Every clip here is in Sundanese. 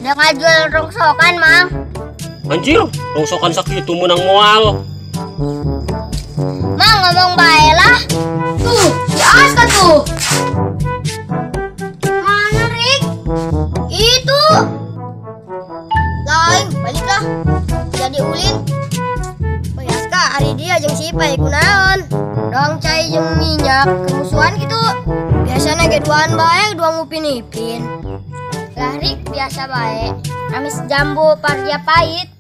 Udah ngajual rongsokan, Mang. Anjir, rongsokan sakitu menang moal. Mang ngomong bae lah. Tuh, si Aska tuh. Mana, Rik? Itu. Lain, baliklah. Jadi ulin. Woi, Aska, ari dia jeung si Ipai kunaon? Dong cai jeung minyak, kemusuhan gitu. Biasanya ge duaan bae, dua ngupin-ipin. Lah Rik, biasa bae. Amis jambu parja pahit.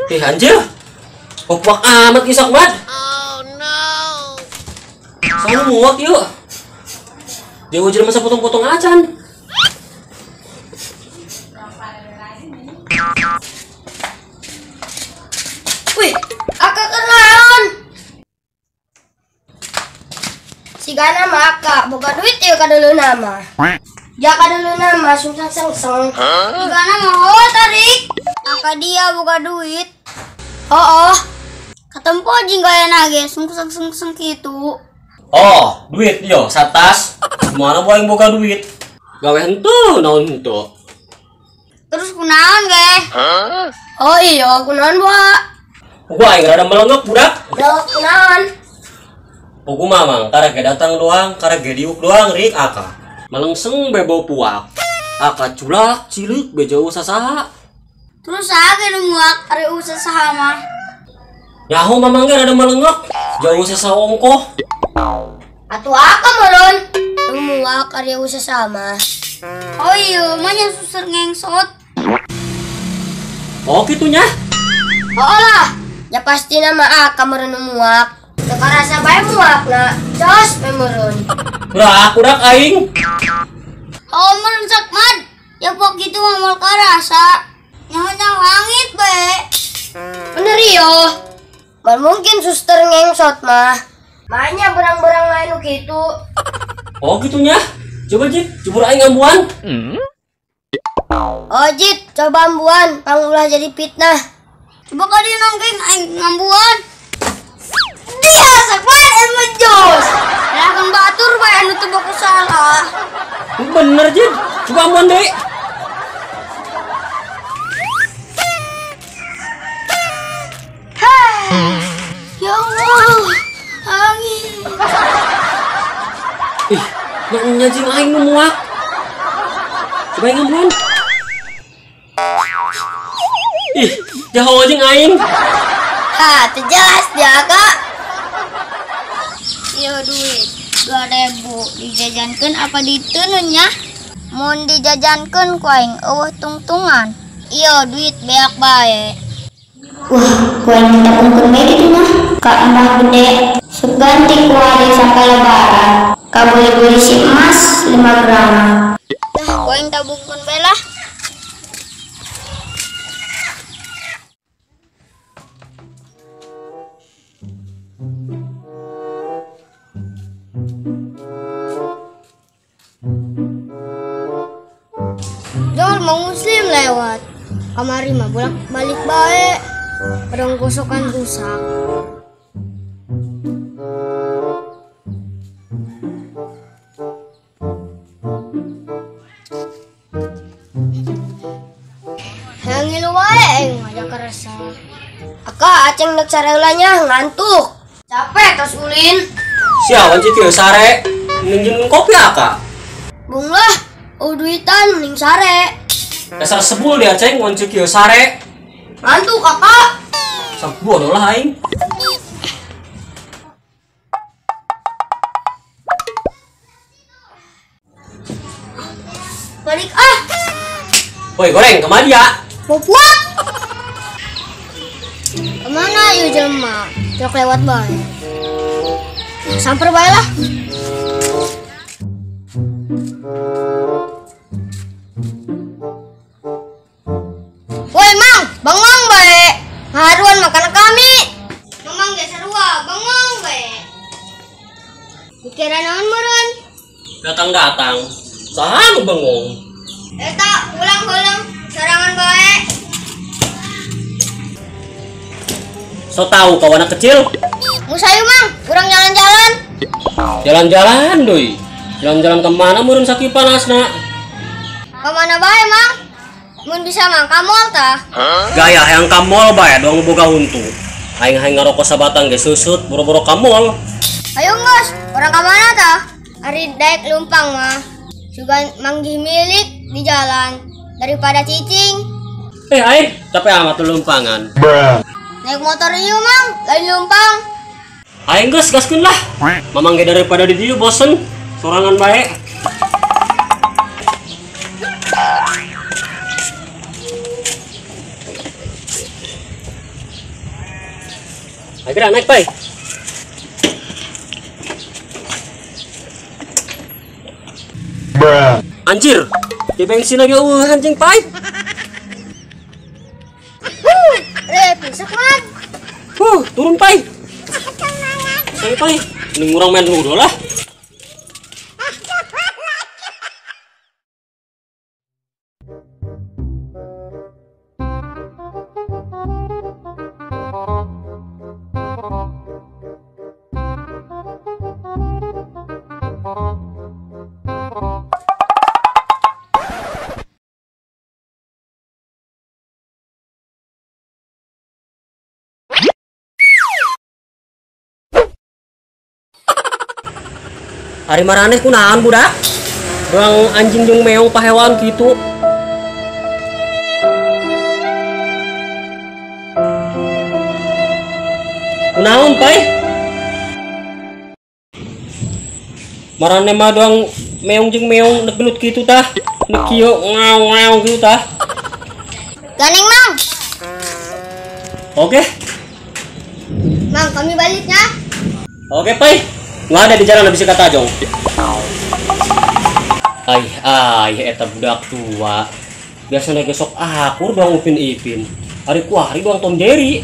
Eh anjir, opak amat isak banget. Oh no. Selalu muak yuk. Dia wajar masa potong-potong acan. Wih, aka kenaon? Sigana mah aka boga duit ya kadulu nama. Ya kadulu nama susah sengseng. Sigana mah oh tarik. Aka dia boga duit. Oh, ketempo jeung gaya nage sung sung sung kitu. Oh, duit yo satas. Mana boy yang boga duit? Gawe henteu naon henteu. Terus kunaon ge? Oh iya, kunaon boa? Gua aing rada melengek budak. Melengek kunaon? Pugu mamang karek ge datang doang, karek ge diuk doang rik aka. Melengseng be bau puak. Aka culak cileuk be jauh sasaha. Terus saha nu muak ari usah saha mah? Nyaho mamang ge rada melengek, jauh sasaha ongkoh. Atuh aka meureun nu muak ari usah saha mah. Oh iya, mah nya susur ngengsot. Oh kitu nya? Oh lah, ya pasti nama aka meureun nu muak. Teu karasa bae muakna, jos we meureun. Udah aku dak aing. Oh meureun sok mad, ya pok kitu mah moal karasa. Nyaho-nyaho langit be. Bener iyo. Mal mungkin suster ngengsot mah. Banyak berang-berang lain gitu. Oh gitunya. Coba Jit, cubur aing ambuan. Oh Jit, coba ambuan, pangulah jadi fitnah. Coba kali nongkrong aing ngambuan. Dia sakman emang jos. Lah batur bae anu teu boku salah. Bener Jit, coba ambuan deui. Ya Allah, angin. Ih, nanya jeung aing nu muak. Coba aing ngambuan. Ih, jaho jeung aing. Ha, teu jelas dia, Kak. Ieu duit 2000 dijajankeun apa diteunun nya? Mun dijajankeun ku aing eueuh tungtungan. Ieu duit beak bae. Wah, ku aing ditapungkeun bae kitu mah. Ka embah gede, sok ganti ku hari sampai lebaran. Kabeli-beli si emas 5 gram. Dah, ku aing tabungkeun bae lah. Jol mau muslim lewat. Kamari mah bolak-balik bae. Pedang gosokan rusak. Yang ngilu wae aing ngajak kerasa. Aka aceng nek sareulanya ngantuk. Capek tos ulin. Siawan sih kieu sare. Mending kopi aka. Bung lah, oh duitan mending sare. Dasar sebul dia ceng mun kieu sare. Ngantuk kakak. Sok bodoh lah aing. Balik ah. Woi goreng kemana ya? Mau puak. Kemana yuk jelema? Truk lewat bae. Samper bae lah. Woi mang, bengong bae. Ngaruh Sugan makan kami. Mamang ge sarua bengong we. Pikiran naon meureun? Datang-datang saha nu bengong? Eta ulang-ulang sorangan bae. So tahu kau anak kecil? Musayu mang, kurang jalan-jalan. Jalan-jalan doi. Jalan-jalan kemana meureun sakieu panasna? Kemana bae mang? Mun bisa mang ka mall tah. Gaya hayang ka mall bae doang boga huntu. Aing hayang ngarokok sabatang ge susut boro-boro ka mall. Ayo geus, urang ka mana tah? Ari daek lumpang mah. Sugan manggih milik di jalan daripada cicing. Aing capek amat lumpangan. Naik motor ieu mang, lain lumpang. Aing geus gaskeun lah. Mamang ge daripada di dieu bosen, sorangan bae. Ayo gerak naik, Pai. Anjir, di bensin lagi eueuh anjing, Pai. Pisak man. Turun, Pai. Saya, Pai. Ini ngurang main ludo lah. Ari maraneh kunaon budak? Doang anjing jeung meong pahewan kitu. Kunaon pai? Maraneh mah doang meong jeung meong negelut kitu tah. Nek kieu ngau-ngau kitu tah. Ganeng mang. Oke. Mang, kami baliknya. Oke, pai. Nggak ada di jalan habis kata jong. Ai ai eta budak tua. Biasanya gesok akur doang Upin Ipin. Hari kuari doang Tom Jerry.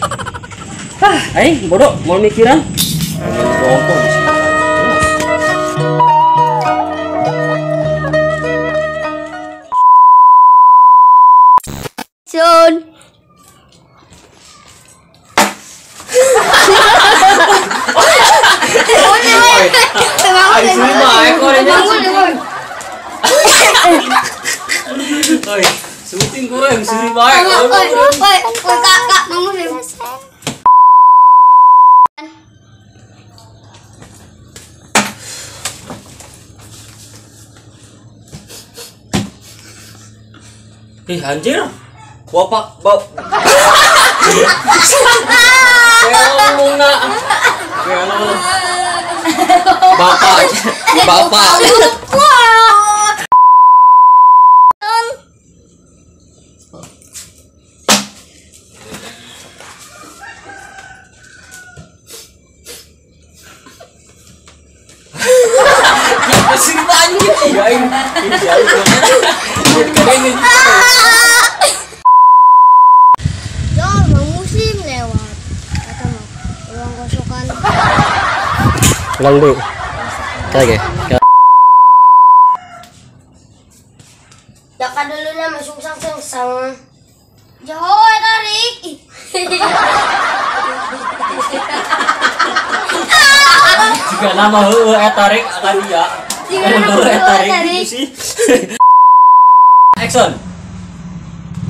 Hah, aing bodoh mau mikiran. Sun. Oi, syuting kurang suri bae. Oi, kak, bangun. Ih, anjir. Bapak, bap. Ngomongna. Bapak, bapak. Jol, mau musim lewat. Kata mau uang gosokan. Ulang dulu. Oke. Jaka dulu na masuk sang. Jauh tarik. Jika nama heueuh tarik akan dia. Tarik sih. Action.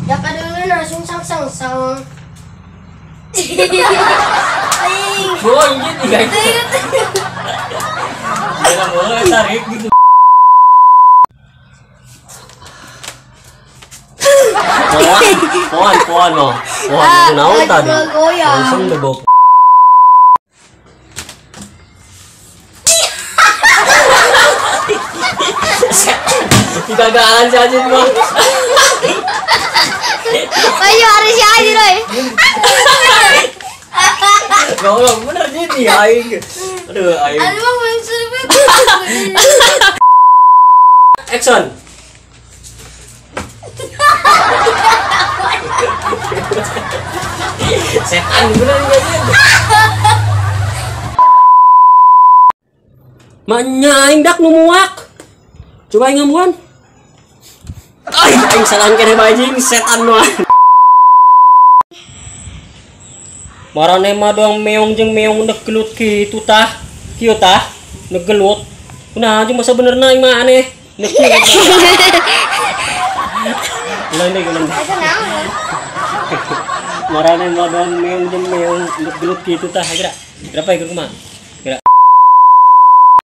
Jaka dulu langsung sang sang. Oh, ini tiga itu. Jangan boleh tarik gitu. Poan, poan, no. Poan, naon tadi. Langsung debok. Gagaan si Ajit mah. Ayo harus si Ajit oi. Goblok bener jadi aing. Aduh aing. Aduh mah mansur. Action. Setan bener anjing. Maknya aing dak nu muak. Coba aing ngambuan. Ay, aing salah keneh bae anjing, setan mah. Marane mah doang meong jeung meong nek gelut kitu tah. Kieu tah, nek gelut. Kunaha jeung masa benerna aing mah aneh. Nek kieu. Ulang deui, ulang deui. Marane mah doang meong jeung meong nek gelut kitu tah, geura. Geura pae kumaha? Geura.